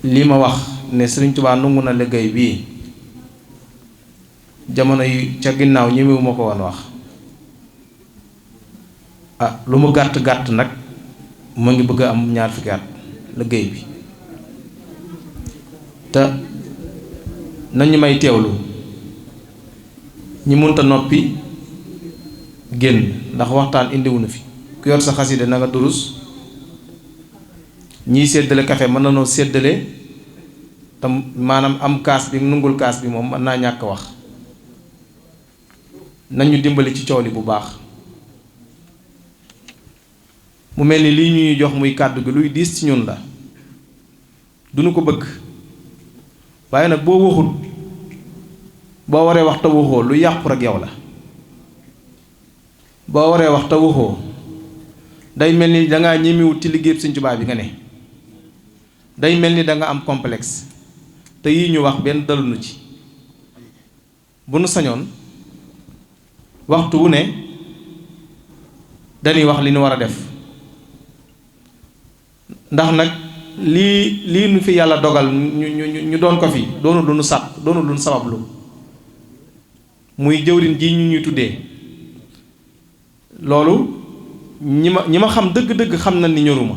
lii ma wax ne Sëriñ Tuubaa nangu na liggéey bii jamono yi ca ginnaaw ñemewu ma ko woon wax lu mu gàtt gàtt nag mu ngi bëgg a am 2 fukki at liggéey bi te nañu may teewlu ñi munta noppi génn ndax waxtaan indiwu na fi ku yor sa xaside na nga durus ñiy séddale café mën na noo séddale te maanaam am kaas bi nungul kaas bi moom mën naa ñàkk wax nañu dimbali ci coow li bu baax mu mel ni lii ñuy jox muy kàddu gi luy diis ci ñun la duñu ko bëgg waaye nag boo waxut boo waree wax te waxoo lu yàqu rek yow la boo waree wax te waxoo day mel ni dangaa ñemewut ci liggéey Sëñ Tuubaa bi nga ne day mel ni danga am complexe te yii ñu wax benn dalunu ci bu nu sañoon waxtu wu ne dañuy wax li ñu war a def ndax nag lii nu fi yàlla dogal ñu doon ko fi doonu lu nu sàpp doonu lu nu sabablu muy jëwriñ ji ñu ñuy tuddee loolu ñi ma xam dëgg-dëgg xam na ni ñoruma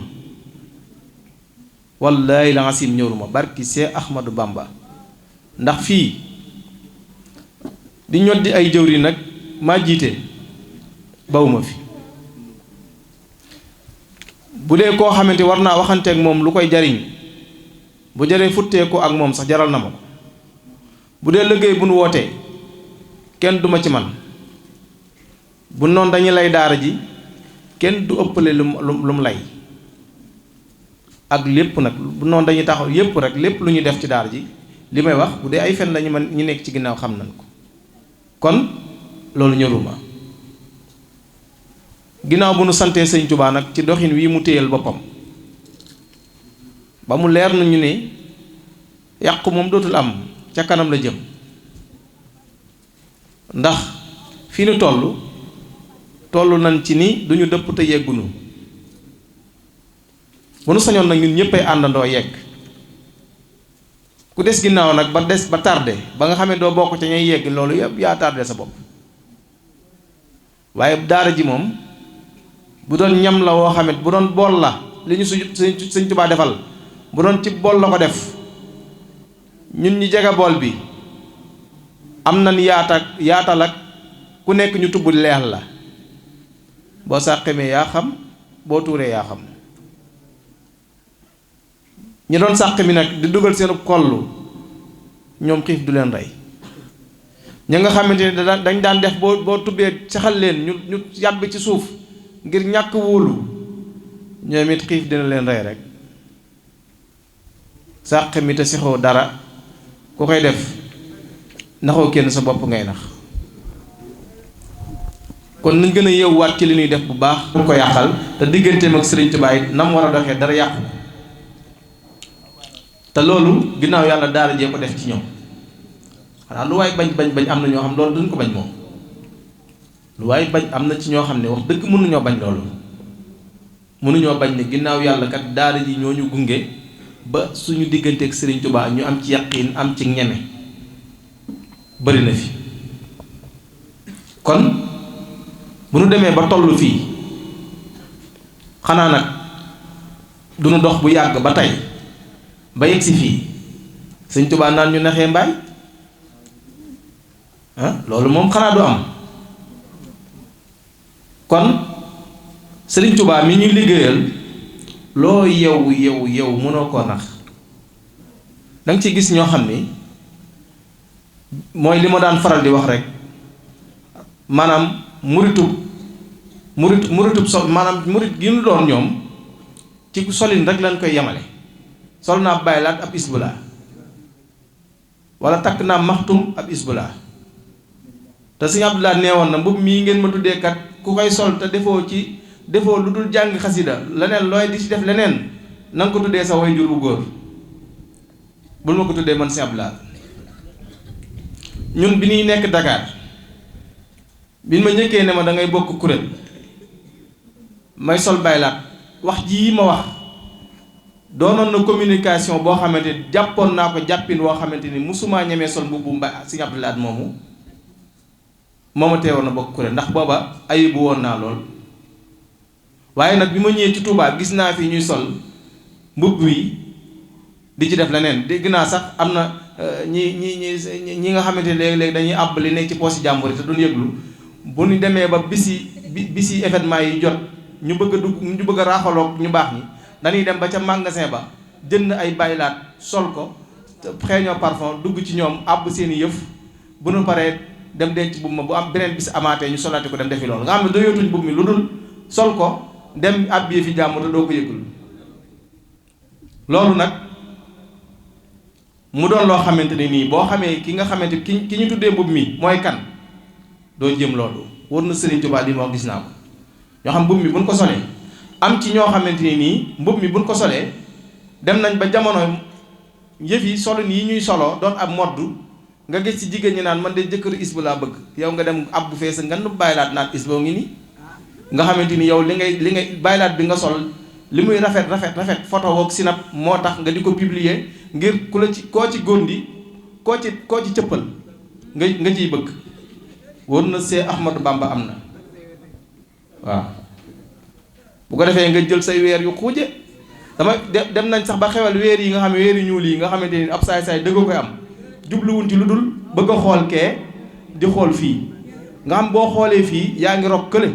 wallaahi la asim ñoruma barki see Ahmadou Bamba ndax fii di ñoddi ay jëwriñ nag maa jiite bawuma fi bu dee koo xamante war naa waxanteek moom lu koy jariñ bu jaree futteeku ak moom sax jaral na ma ko bu dee liggéey bu nu wootee kenn duma ci man bu noonu dañu lay daara ji kenn du ëppale lu mu lay ak lépp nag bu noonu dañuy taxaw yépp rek lépp lu ñuy def ci daara ji li may wax bu dee ay fen lañu man ñi nekk ci ginnaaw xam nañ ko kon loolu ñoruma ginnaaw bu nu santee Sëñ Tuubaa nag ci doxin wii mu téyel boppam ba mu leer nañu ne yàqu moom dootul am ca kanam la jëm ndax fii nu toll nañ ci ni duñu dëpp te yeggunu bu nu sañoon nag ñun ñëppay àndandoo yegg ku des ginnaaw nag ba tardé ba nga xamee doo bokk ca ñay yegg loolu yëpp yaa tardé sa bopp waaye daara ji moom bu doon ñam la woo xamit bu doon bool la li ñu Sëñ Tuubaa defal bu doon ci bool la ko def ñun ñi jege bool bi am nañ yaatal ak ku nekk ñu tubb leex la boo sàqimee yaa xam boo tuuree yaa xam ñi doon sàq mi nag di dugal seen kollu ñoom xiif du leen rey ñi nga xamante ne dañ daan def boo tubbee saxal leen ñu yàbbi ci suuf ngir ñàkk wóolu ñoom it xiif dina leen rey rek sàq mi te sexoo dara ku koy def naxoo kenn sa bopp ngay nax kon nañ gën a yeewuwaat ci li ñuy def bu baax pour ko yàqal te digganteem ak Sëriñ Tuubaa it nam war a doxee dara yàqu te loolu ginnaaw yàlla daara jee ko def ci ñoom xanaa lu waay bañ am na ñoo xam loolu duñ ko bañ moom lu waay bañ am na ci ñoo xam ne wax dëgg mënuñoo bañ loolu mënuñoo bañ ne ginnaaw yàlla kat daara ji ñoo ñu gunge ba suñu digganteeg Sëriñ Tuubaa ñu am ci yaqiin am ci ñeme bari na fi kon bu nu demee ba toll fii xanaa nag du nu dox bu yàgg ba tey ba yegg si fii Sëñ Tuubaa naan ñu naxee mbaay loolu moom xanaa du am kon Sëriñ Tuubaa mi ñuy liggéeyal loo yow mënoo koo nax danga ci gis ñoo xam ni mooy li ma daan faral di wax rek maanaam murit gi ñu doon ñoom ci solin rek lañ koy yemale sol naa bàyyi laat ab isbula wala takk naa maxtum ab isbula te Sëñ Abdulaay neewoon na mbubb mii ngeen ma tuddee kat ku koy sol te defoo lu dul jàng xasida leneen looy di ci def leneen na nga ko tuddee sa way jur bu góor bul ma ko tuddee man Sëñ Abdulaay ñun bi ñuy nekk Dakar bi ma njëkkee ne ma da ngay bokk kuréel may sol baylaat wax ji ma wax doonoon na communication boo xamante ni jàppoon naa ko jàppin woo xamante ni musumaa ñemee sol mbubbu Sëñ Abdou Lahad moomu mooma teewoon na bokk kuréel ndax booba ayibu woon naa lool. waaye nag bi ma ñëwee ci Touba gis naa fi ñuy sol mbubb wi di ci def leneen dégg naa sax am na ñi nga xamante ne léegi-léegi dañuy àbb li nekk ci poosi jàmbur yi te duñ yëglu bu ñu demee ba bisi événement yi jot ñu bëgg a dugg ñu bëgg a raaxaloog ñu baax ñi dañuy dem ba ca magasin ba jënd ay baylaat sol ko xeeñoo parfum dugg ci ñoom àbb seeni yëf bu nu paree dem denc mbubb ma bu am beneen bis amaatee ñu solaati ko dem defi loolu nga xam ne doyootuñ mbubb mi lu dul sol ko dem àbb yi fi jàmbur te doo ko yëgul loolu nag mu doon loo xamante ne nii boo xamee ki nga xamante ki ñu tuddee mbubb mi mooy kan doo jëm loolu war na Sëriñ Tuubaa li moo gis naa ko ñoo xam mbubb mi buñ ko solee am ci ñoo xamante ne nii mbubb mi buñ ko solee dem nañ ba jamono yëf yi solin yi ñuy soloo doon ab moddu nga gis ci jigéen ñi naan man de jëkkëru isbu laa bëgg yow nga dem ab bu fees nga nu bàyyilaat naan isboo ngi nii nga xamante ni yow li ngay bàyyilaat bi nga sol li muy rafet photo woog sinap moo tax nga di ko publier ngir ku la ci koo ci góndi koo ci cëppal nga ciy bëgg wóor na see Ahmadou Bamba am na waaw bu ko defee nga jël say weer yu xuuje dama dem nañ sax ba xewal weer yi nga xam ne weer yu ñuul yi nga xamante ni ab saay-saay dëgg koy am jubluwuñ ci lu dul bëgg a xool kee di xool fii nga xam boo xoolee fii yaa ngi rog kële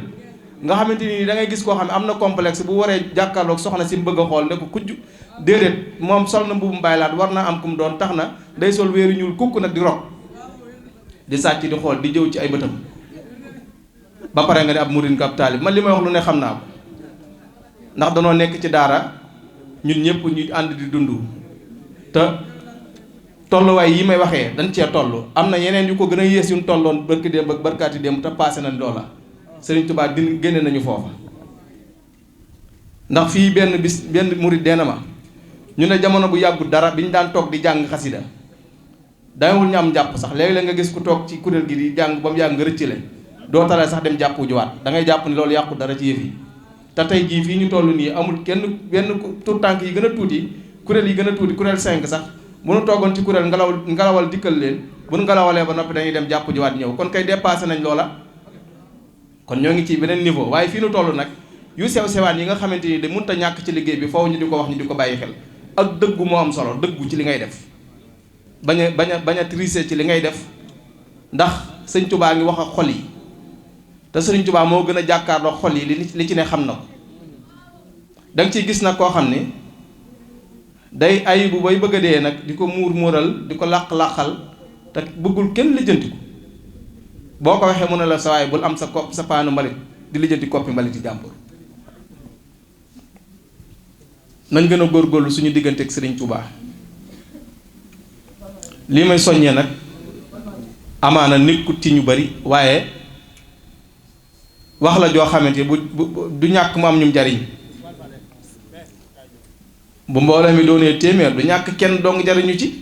nga xamante ni da ngay gis koo xam ne am na complexe bu waree jàkkaarloog soxna si bëgg a xool ne ko kujj déedéet moom sol na mbubu mbaylaat war naa am kum doon tax na day sol weeru ñuul kukk nag di rog di sàcc di xool di jëw ci ay bëtam ba pare nga ne ab murid nga ab taalib man li may wax lu ne xam naa ko ndax danoo nekk ci daara ñun ñëpp ñu ànd di dund te tolluwaay yi may waxee dañ cee toll am na yeneen yu ko gën a yées yu ñu tolloon barki démb ak barkaati démb te passé nañ loola Sëriñ Tuubaa di génne nañu foofa ndax fii benn murid dee na ma ñu ne jamono bu yàggut dara bi ñu daan toog di jàng xasida dawul ñu am jàpp sax léegi-léeg nga gis ku toog ci kuréel gi di jàng ba mu yàgg nga rëccale doo tale sax dem jàppu juwaat da ngay jàpp ni loolu yàqu dara ci yëf yi te tey jii fii ñu toll nii amul benn tuut tànk yi gën a tuuti kuréel yi gën a tuuti kuréel 5 sax bu nu toogoon ci kuréel ngelawal dikkal leen bu nu ngelawalee ba noppi dañuy dem jàpp jiwaat ñëw kon kay dépassé nañ loola kon ñoo ngi ci beneen niveau waaye fii nu toll nag yu sew-sewaan yi nga xamante ni de mënut a ñàkk ci liggéey bi foofu ñu di ko wax ñu di ko bàyyi xel ak dëggu moo am solo dëggu ci li ngay def bañ a tricher ci li ngay def ndax sëñ Tuubaa ngi wax ak xol yi te sëñ Tuubaa moo gën a jàkkaarloo xol yi li ci ne xam na ko da nga ciy gis nag koo xam ne day ayibu bay bëgg a dee nag di ko muural di ko làq-làqal te bëggul kenn lijjanti ko boo ko waxee mu ne la sa waay bul am sa paanu mbalit di lijjanti koppi mbalit yi jàmbur nañ gën a góorgóorlu suñu diggante ak Sëriñ Tuubaa lii may soññee nag amaana nekkut ci ñu bari waaye wax la joo xamante bu du ñàkk mu am ñum jariñ bu mbooloo mi doonee téeméer du ñàkk kenn dong jariñu ci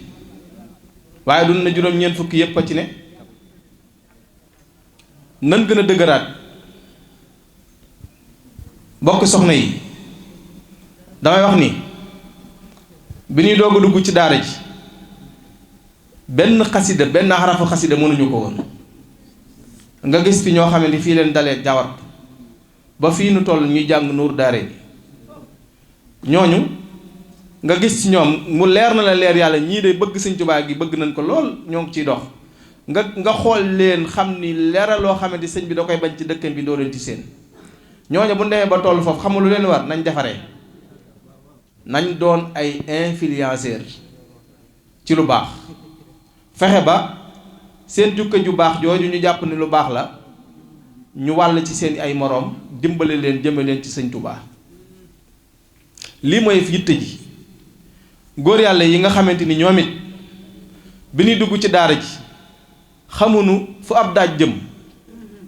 waaye dun na juróom-ñeent fukki yépp a ci ne nan gën a dëgëraat bokk soxna yi damay wax ni bi ñuy doog a dugg ci daara ji benn xasida benn xarafu xasida mënuñu ko woon nga gis fi ñoo xamante ni fii leen dalee jawat ba fii nu toll ñuy jàng nuur daare bi ñooñu nga gis ci ñoom mu leer na la leer yàlla ñii de bëgg Sëñ Tuubaa gi bëgg nañ ko lool ñoo ngi ciy dox nga xool leen xam ni leeral loo xamante sëñ bi da koy bañ ci dëkkam bi doo leen ci seen ñooñu bu ñu demee ba toll foofu xamul lu leen war nañ defaree nañ doon ay influenceur ci lu baax fexe ba seen jukka ju baax jooju ñu jàpp ni lu baax la ñu wàll ci seen ay moroom dimbale leen jëme leen ci Sëñ Tuubaa lii mooy yitte ji góor yàlla yi nga xamante ni ñoom it bi ñuy dugg ci daara ji xamuñu fu ab daaj jëm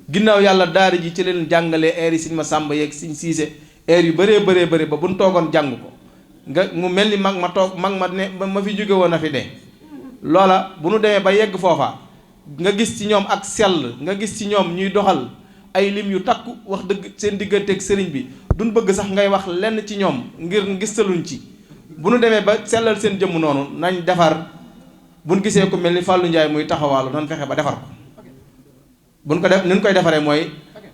ginnaaw yàlla daara ji ci leen jàngalee air yi Sëñ Masàmba yeeg Sëñ Siise air yu bëree bëri ba bu ñu toogoon jàng ko nga mu mel ni mag ma ne ma fi jóge woon a fi de loola bu nu demee ba yegg foofa nga gis ci ñoom ak sell nga gis ci ñoom ñuy doxal ay lim yu takku wax dëgg seen digganteeg sëriñ bi duñ bëgg sax ngay wax lenn ci ñoom ngir gistaluñ ci bu nu demee ba sellal seen jëmm noonu nañ defar buñ gisee ku mel ni Fallou Ndiaye muy taxawaalu nan fexe ba defar ko buñ ko def ni ñu koy defaree mooy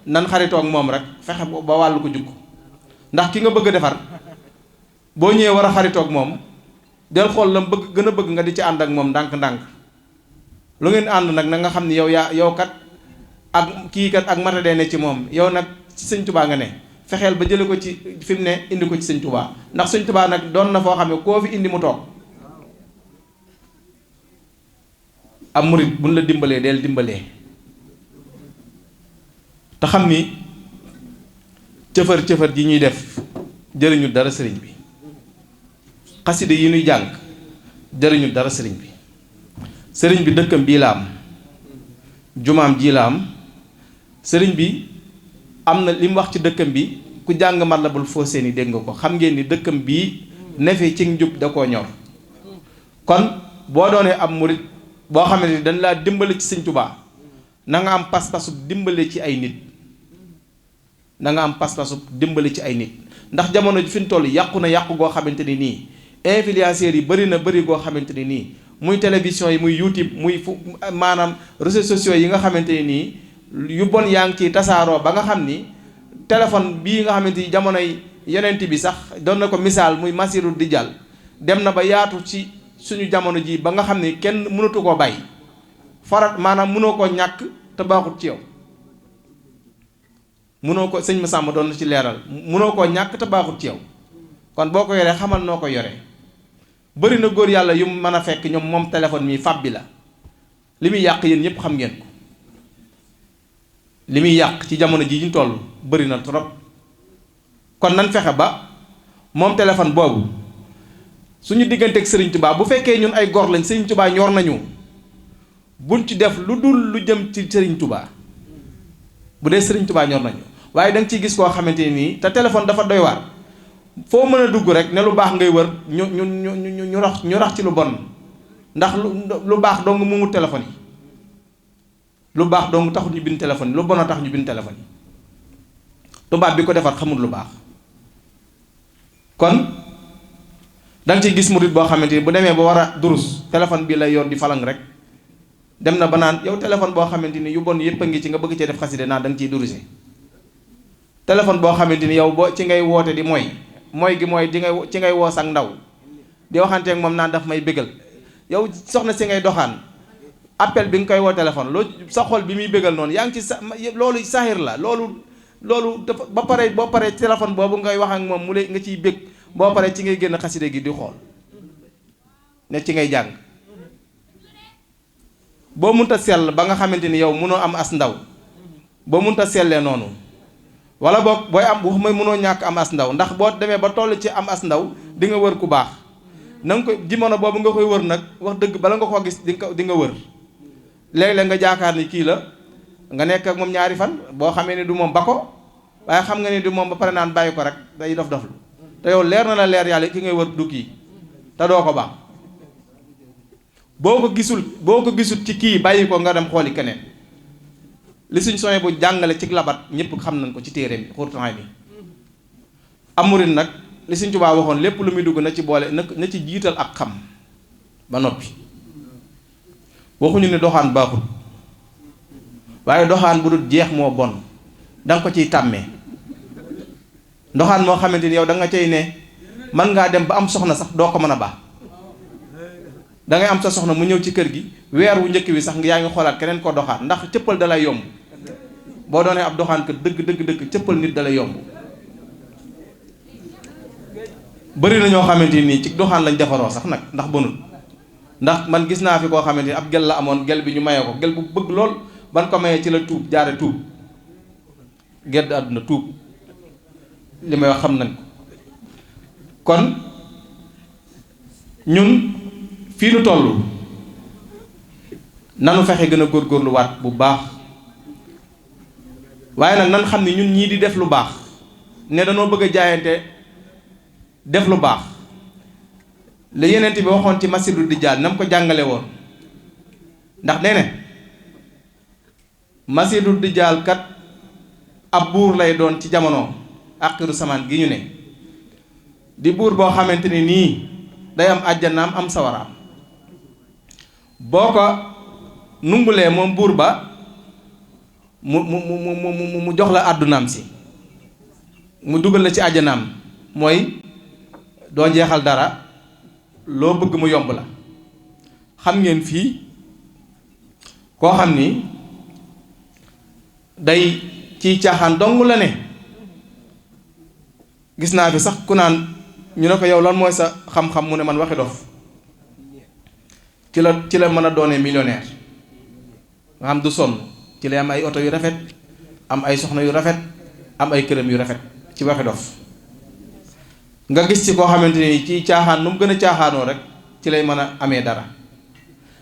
nan xaritoo ak moom rek fexe ba wàllu ko jukk ndax ki nga bëgg a defar boo ñëwee war a xaritoo ak moom del xool la bëgg gën a bëgg nga di ci ànd ak moom ndànk-ndànk lu ngeen ànd nag na nga xam ni yow kat ak kii kat ak matadee ne ci moom yow nag ci sëñ Tuubaa nga ne fexeel ba jële ko ci fi mu ne indi ko ci sëñ Tuubaa ndax sëñ Tuubaa nag doon na foo xam ne koo fi indi mu toog am murit buñ la dimbalee del dimbalee te xam ni cëfër ji ñuy def jëriñu dara sëriñ bi xaside yi ñuy jàng jëriñu dara sëriñ bi dëkkam bii la am jumaam ji la am sëriñ bi am na li mu wax ci dëkkam bi ku jàng Matlabul Fawzayni dégg nga ko xam ngeen ni dëkkam bii nefe ci njub da koo ñor kon boo doonee am murit boo xamante ni dañ laa dimbale ci sëñ Tuubaa na nga am pas-pasu dimbale ci ay nit ci ay nit ndax jamono ji fi ñu toll yàqu na yàqu goo xamante ni nii influenceurs yi bëri goo xamante ni nii muy télévision yi muy YouTube muy maanaam réseaux sociaux yi nga xamante ni nii yu bon yaa ngi ci tasaaroo ba nga xam ni téléphone bii nga xamante ni jamonoy yonent bi sax doon na ko misaal muy masiru dijjal dem na ba yaatu ci suñu jamono ji ba nga xam ni kenn mënatu koo bàyyi farat maanaam mënoo koo ñàkk te baaxut ci yow mënoo ko sëñ Massamba doon na ci leeral mënoo koo ñàkk te baaxut ci yow kon boo ko yoree xamal noo ko yoree bëri na góor yàlla yu mën a fekk ñoom moom téléphone mi fab bi la li muy yàq yéen ñëpp xam ngeen ko li muy yàq ci jamono ji ñu toll bëri na trop kon nan fexe ba moom téléphone boobu suñu digganteeg Serigne Touba bu fekkee ñun ay gor lañ Serigne Touba ñor nañu buñ ci def lu dul lu jëm ci Serigne Touba bu dee Serigne Touba ñor nañu waaye da nga ciy gis koo xamante nii te téléphone dafa doy waar foo mën a dugg rek ne lu baax ngay wër ñu rax ci lu bon ndax lu baax dong mu wut téléphone yi lu baax dong taxut ñu bind téléphone yi lu bon a tax ñu bind téléphone yi tubaab bi ko defar xamul lu baax kon danga ciy gis murit boo xamante ni bu demee ba war a durus téléphone bi lay yor di falang rek dem na ba naan yow téléphone boo xamante ni yu bon yëpp a ngi ci nga bëgg cee def xaside naan da nga ciy duruse téléphone boo xamante ni yow boo ci ngay woote di mooy gi mooy ci ngay woos ak ndaw di waxanteeg moom naan daf may bégal yow soxna si ngay doxaan appel bi nga koy woo téléphone loolu sa xol bi muy bégal noonu yaa ngi ci sa loolu sahir la loolu dafa ba pare boo paree téléphone boobu ngay wax ak moom mu lay nga ciy bég boo paree ci ngay génn xaside gi di xool ne ci ngay jàng boo munta sell ba nga xamante ni yow mënoo am as ndaw boo munta sellee noonu wala boog booy am wax may mënoo ñàkk am as ndaw ndax boo demee ba toll ci am as ndaw di nga wër ku baax na nga ko jamono boobu nga koy wër nag wax dëgg bala nga ko gis di nga wër léeg-léeg nga jaakaar ni kii la nga nekk ak moom ñaari fan boo xamee ni du moom ba ko waaye xam nga ni du moom ba pare naan bàyyi ko rek day dof-doflu te yow leer na la leer yàlla ki ngay wër du kii te doo ko baax boo ko gisul ci kii bàyyi ko nga dem xooli keneen li suñ soñé bu jàngale ci labat ñëpp xam nañ ko ci téere bi xurtaay bi amurin nag li Sëñ Tuubaa waxoon lépp lu muy dugg na ci boole na ci jiital ak xam ba noppi waxuñu ne doxaan baaxul waaye doxaan bu dul jeex moo bon danga ko ciy tàmmee doxaan moo xamante ni yow da nga cay ne mën ngaa dem ba am soxna sax doo ko mën a baax dangay am sa soxna mu ñëw ci kër gi weer wu njëkk wi sax yaa ngi xoolaat keneen ko doxaan ndax cëppal dalay yomb boo doonee ab doxaan kër dëgg cëppal nit dalay yomb bëri na ñoo xamante nii ci doxaan lañ defaroo sax nag ndax bonul ndax man gis naa fi koo xamante ni ab gel la amoon gel bi ñu mayee ko gel bu bëgg lool ban ko mayee ci la tuub jaare tuub gedd àdduna tuub li may wax xam nañ ko kon ñun fii nu toll nanu fexe gën a góorgóorlu waat bu baax waaye nag nan xam ni ñun ñii di def lu baax ne danoo bëgg a jaayante def lu baax li Yonent bi waxoon ci Masiihu Dajjaal na mu ko jàngale woon ndax nee ne Masiihu Dajjaal kat ab buur lay doon ci jamono axiru samaan gi ñu ne di buur boo xamante ni nii day am àjjanaam am sawaraam. boo ko nungulee moom buur ba mu jox la àddunaam si, mu dugal la ci àjjanaam, mooy doo jeexal dara, loo bëgg mu yomb la. xam ngeen fii koo xam ni day ciy caaxaan dong la ne. gis naa fi sax ku naan, ñu ne ko yow lan mooy sa xam-xam, mu ne man waxi dof. ci la mën a doonee millionnaire, nga xam du sonn, ci lay am ay oto yu rafet, am ay soxna yu rafet, am ay këram yu rafet ci waxi dof. nga gis ci koo xamante ni ci caaxaan nu mu gën a caaxaanoo rek ci lay mën a amee dara.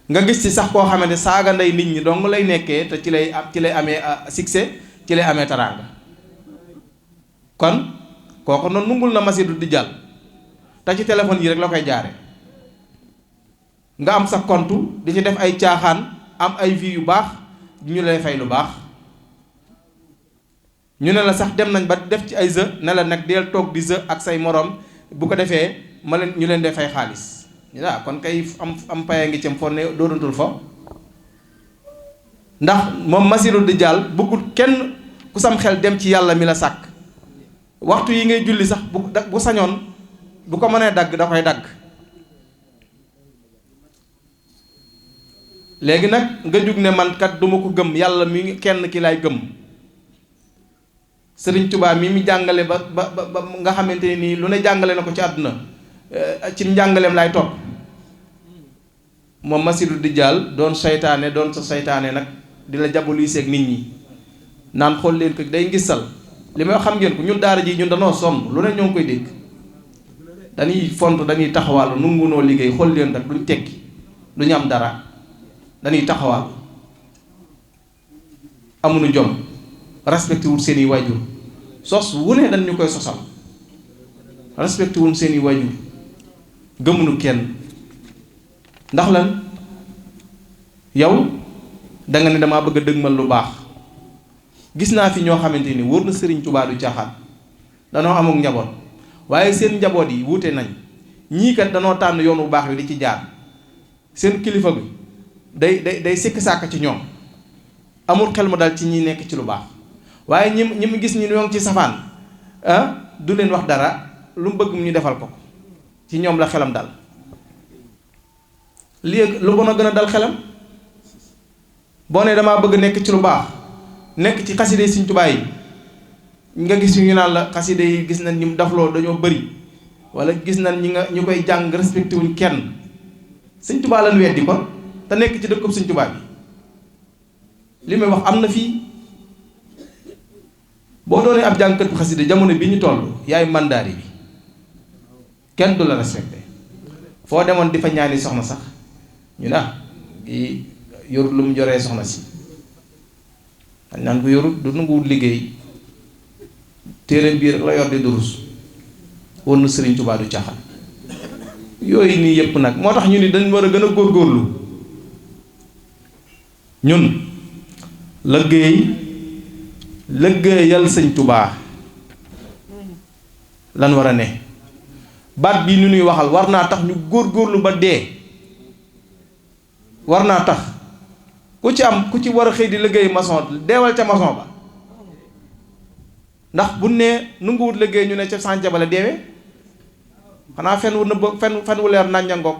nga gis ci sax koo xamante saaga ndey nit ñi dong lay nekkee, te ci lay amee succès, ci lay amee taraanga. kon kooku noonu nungul na Masihud Dajjal, te ci téléphone yi rek la koy jaare. nga am sa compte di ci def ay caaxaan, am ay vie yu baax, ñu lay fay lu baax. ñu ne la sax dem nañ ba def ci ay jeu, ne la nag deel toog di jeu ak say morom, bu ko defee ñu leen dee fay xaalis. waaw kon kay am paya ngi cam fo ne doodantul fo. ndax moom Masihud Dajjal bëggul kenn ku sam xel dem ci yàlla mi la sàkk. waxtu yi ngay julli sax bu sañoon bu ko mënee dagg da koy dagg. léegi nag nga jug ne man kat duma ko gëm, yàlla mi kenn ki laay gëm. Sëriñ Tuubaa mi jàngale ba nga xamante ne nii lu ne jàngale na ko ci àdduna, ci njàngaleem laay topp. moom Masihud Dajjal doon saytaane, doon sa saytaane nag di la diaboliser ak nit ñi naan xool leen ko day ngisal. li may xam ngeen ko, ñun daara ji ñun danoo sonn, lu ne ñoo ngi koy dégg. dañuy font, dañuy taxawal, nungu noo liggéey, xool leen rek duñ tekki, duñu am dara, dañuy taxawal, amuñu jom, respecté wul seeni waajur. sos wu ne dañ ñu koy sosal, respecté wul seeni waajur, gëmuñu kenn. ndax lan? yow da nga ne damaa bëgg a dëgmal lu baax. gis naa fi ñoo xamante ni wóor na Sëriñ Tuubaa du caaxaan, danoo amuk njaboot, waaye seen njaboot yi wuute nañ. ñii kat danoo tànn yoon bu baax wi di ci jaar. seen kilifa bi day sikk sàkk ci ñoom, amul xel mu dal ci ñi nekk ci lu baax. waaye ñi mu gis ñi ñoo ngi ci safaan, du leen wax dara, lu mu bëgg mu ñu defal ko, ci ñoom la xelam dal. lii lu bon a gën a dal xelam. boo ne damaa bëgg nekk ci lu baax, nekk ci xaside yi Sëriñ Tuubaa yi, nga gis ñu naan la xaside yi gis nañ ñi dafloo dañoo bëri, wala gis nañ ñu koy jàng respecté wuñ kenn. Sëriñ Tuubaa lañ weddi kon, te nekk ci dëkkub Sëriñ Tuubaa bi. li may wax am na fii. boo doonee ab jàngkat bu xaside jamono bi ñu toll, yaay mandaari bi, kenn du la respecté. foo demoon di fa ñaani soxna sax ñu ne yorut lu mu joree soxna si. dañ naan ko yorut du nanguwul liggéey, téere bii rek la yor di durus. woon na Sëriñ Tuubaa du caaxaan. yooyu nii yëpp nag moo tax ñu ni dañ war a gën a góorgóorlu. ñun lëggéeyal Sëñ Tuubaa lan war a ne. baat bii ñu nuy waxal war naa tax ñu góorgóorlu ba dee. war naa tax ku ci war a xëy di liggéey maçon deewal ca maçon ba. ndax bu nee nanguwut liggéey ñu ne ca sànca ba la deewee. xanaa fen wu nëbb fen wu leer nañ ngoog.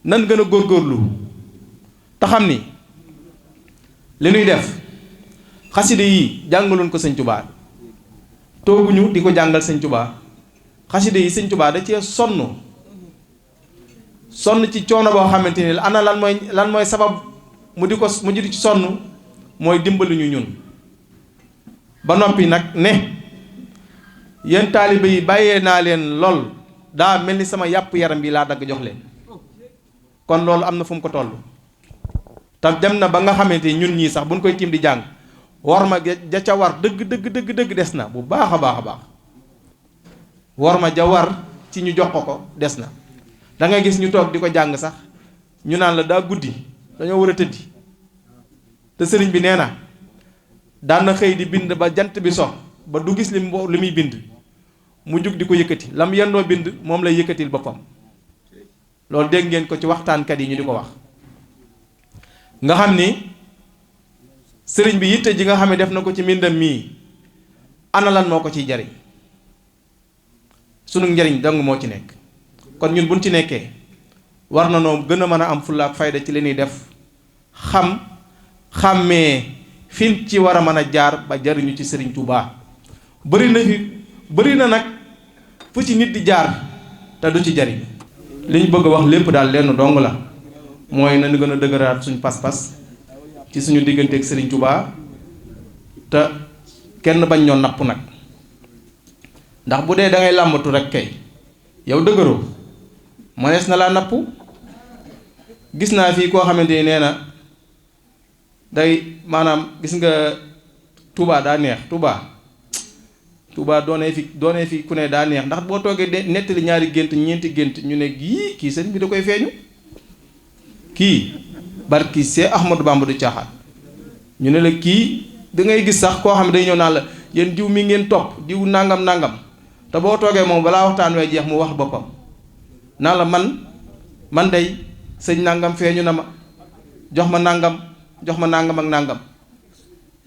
nan gën a góorgóorlu te xam ni li nuy def xaside yi jàngaloon ko Sëñ Tuubaa, tooguñu di ko jàngal Sëñ Tuubaa. xaside yi Sëñ Tuubaa da cee sonn ci coono boo xamante ni ana lan mooy sabab mu di ci sonn, mooy dimbali ñu ñun. ba noppi nag ne yéen taalibe yi bàyyee naa leen lool, daa mel ni sama yàpp yaram bi laa dagg jox leen. kon loolu am na fu mu ko toll. te dem na ba nga xamante ni ñun ñii sax buñ koy tiim di jàng, war ma ja ca war dëgg des na bu baax a baax. war ma ja war ci ñu jox ko des na. da ngay gis ñu toog di ko jàng sax ñu naan la daa guddi dañoo war a tëddi. te sëriñ bi nee na daan na xëy di bind ba jant bi so ba du gis li muy bind mu jug di ko yëkkati lam yendoo bind moom lay yëkkatil boppam. loolu dégg ngeen ko ci waxtaankat yi ñu di ko wax nga xam ni sëriñ bi yitte ji nga xam ne def na ko ci mbindam mii ana lan moo ko ciy jariñ sunu njariñ dong moo ci nekk. kon ñun buñ ci nekkee war na noo gën a mën a am fulla ak fayda ci li ñuy def xàmmee fin ci war a mën a jaar ba jariñu ci sëriñ Touba. bëri na nag fu ci nit di jaar te du ci jariñ li ñu bëgg a wax lépp daal lenn dong la mooy nañu gën a dëgëraat suñu pas-pas ci suñu digganteeg sëriñ Touba te kenn bañ ñoo napp nag ndax bu dee da ngay làmbatu rek kay yow dëgëroo mënees na laa napp. gis naa fii koo xamante ni nee na day maanaam gis nga Touba daa neex Touba doonee fi ku ne daa neex ndax boo toogee nettali ñaari gént ñeenti gént ñu ne kii sëriñ bi da koy feeñu kii barki see Ahmadou Bamba du caaxaan ñu ne la kii da ngay gis sax koo xam ne day ñëw naan la yéen diw mi ngeen topp diw nangam nangam te boo toogee moom balaa waxtaan way jeex mu wax boppam naan la man day sëñ nangam feeñu na ma jox ma nangam ak nangam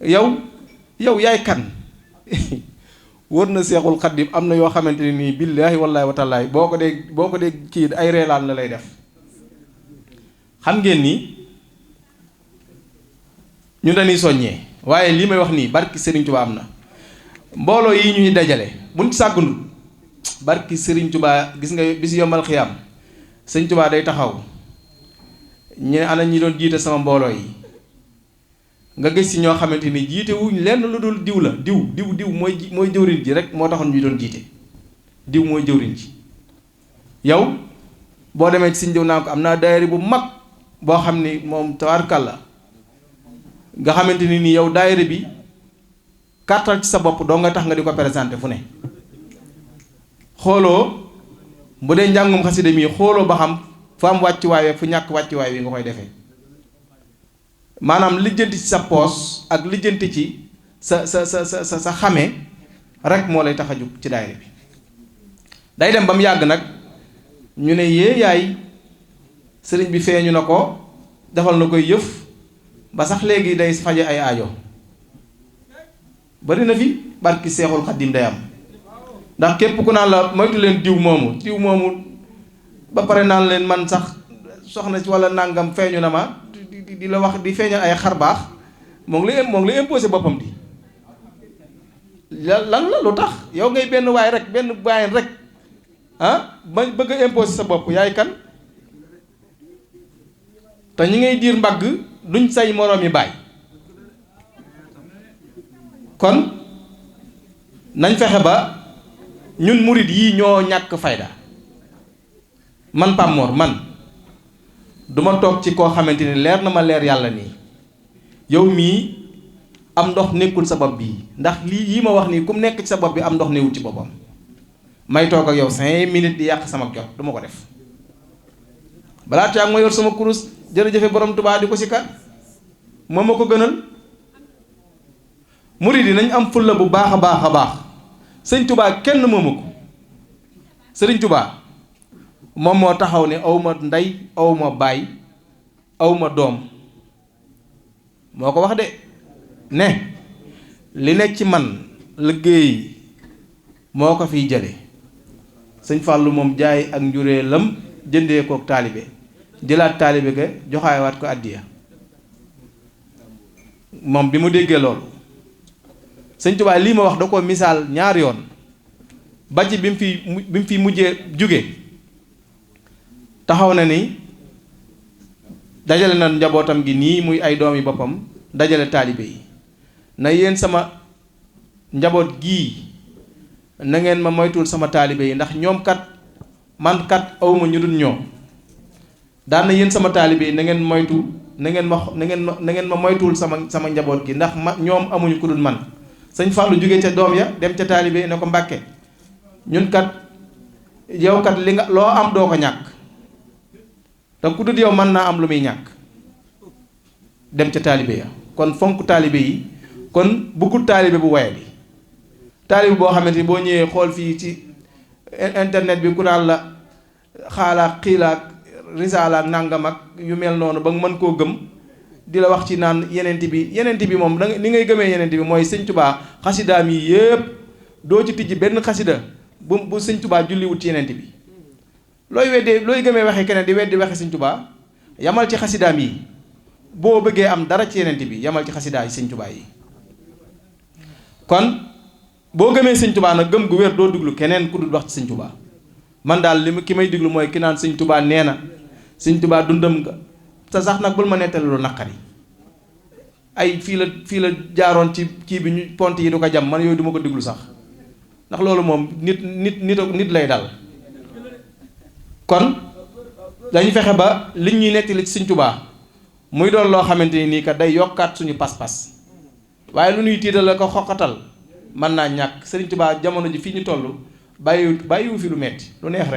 yow yaay kan wër na Seexul Xaddim am na yoo xamante ne nii billaahi wallaahi wa taalaa boo ko dee kii ay reelaan la lay def. xam ngeen ni ñu dañuy soññee waaye lii may wax nii barki Serigne Touba am na mbooloo yi ñuy dajale buñ sàggundu barki Serigne Touba gis nga bis yombal xiyaam Serigne Touba day taxaw ñu ana ñi doon jiite sama mbooloo yi nga gis ci ñoo xamante ni jiite wuñ lenn lu dul diw la diw mooy jëwriñ ji rek moo taxoon ñu doon jiite diw mooy jëwriñ ji yow boo demee ci Serigne diw naa ko am naa daayira bu mag boo xam ni moom tabaarkàlla nga xamante ni nii yow daayira bi kàttal ci sa bopp doo nga tax nga di ko présenté fu ne xooloo bu dee njàngum xasida mi xooloo ba xam fu am wàccuwaay fu ñàkk wàccuwaay wi nga koy defee maanaam lijjanti ci sa poos ak lijjanti ci sa xame rek moo lay tax a jug ci daayira bi day dem ba mu yàgg nag ñu ne yee yaay sëriñ bi feeñu na ko defal na koy yëf ba sax léegi day faje ay aajo bari na fi barki Seexul Xaddim day am ndax képp ku naan la moytu leen diw moomu ba pare naan leen man sax soxna ci walla nàngam feeñu na ma di la wax di feeñal ay xar baax moom la imposé boppam di lan la lu tax yow ngay benn waay rek ba bëgg a imposé sa bopp yaay kan te ñi ngay diir mbagg duñ say moroom yi baay kon nañ fexe ba ñun murit yii ñoo ñàkk fayda man Pape Mor man duma toog ci koo xamante ni leer na ma leer yàlla nii yow mii am ndox nekkul sa bopp bii ndax lii ma wax nii ku mu nekk ci sa bopp bi am ndox newul ci boppam may toog ak yow 5 minutes di yàq sama jot du ma ko def balaa caag ma yor sama kurus jërëjëfe borom Tuubaa di ko si kat moom ma ko gënal murid yi nañ am fulla bu baax a baax sëñ Tuubaa kenn moomu ko sëriñ Tuubaa moom moo taxaw ne awma ndey awma baay awma doom moo ko wax de ne li nekk ci man liggéey moo ko fiy jële sëñ Fàllu moom jaay ak njureelam jëndee kook taalibe jëlaat taalibe ga joxaawaat ko àddiya moom bi mu déggee loolu sëñ Tuubaa lii ma wax da ko misaal ñaar yoon ba ci bi mu fi mujjee jóge taxaw na ni dajale na njabootam gi nii muy ay doom yi boppam dajale taalibe yi na yéen sama njaboot gii na ngeen ma moytul sama taalibe yi ndax ñoom kat man kat awma ñu dul ñoom daan na yéen sama taalibe yi na ngeen moytu na ngeen ma moytuwul sama njaboot gi ndax ñoom amuñu ku dul man sëñ Fallou jóge ca doom ya dem ca taalibe yi ne ko Mbàkke ñun kat yow kat li nga loo am doo ko ñàkk te ku dul yow mën naa am lu muy ñàkk dem ca taalibe ya kon fonk taalibe yi kon bëggul taalibe bu waye bi taalibe boo xamante ni boo ñëwee xool fii ci internet bi ku naan la xaalaak xiilaak risaalaak nàngam ak yu mel noonu ba nga mën koo gëm di la wax ci naan yenent bi moom da ni ngay gëmee yenent bi mooy sëñ Tubaa xasidaam yi yëpp doo ci tijji benn xasida bu sëñ Tubaa julliwut ci yenent bi looy gëmee waxe keneen di weddi waxe sëñ Tubaa yamal ci xasidaam yi boo bëggee am dara ci yenent bi yamal ci xasidaa yi sëñ Tubaa yi. kon boo gëmee sëñ Tubaa nag gëm gu wér doo diglu keneen ku dul wax ci sëñ Tubaa man daal ki may diglu mooy ki naan sëñ Tubaa nee na sëñ Tubaa dundam nga te sax nag bul ma nettali lu naqari ay fii la jaaroon ci kii bi ñu pont yi du ko jam man yooyu du ma ko diglu sax ndax loolu moom nit lay dal. kon dañu fexe ba liñ ñuy nettali ci sëñ Tubaa muy doon loo xamante ni nii kat day yokkaat suñu pas-pas waaye lu ñuy tiital la ko xoqatal mën naa ñàkk sëriñ Tubaa jamono ji fii ñu toll bàyyiwu fi lu metti lu neex rek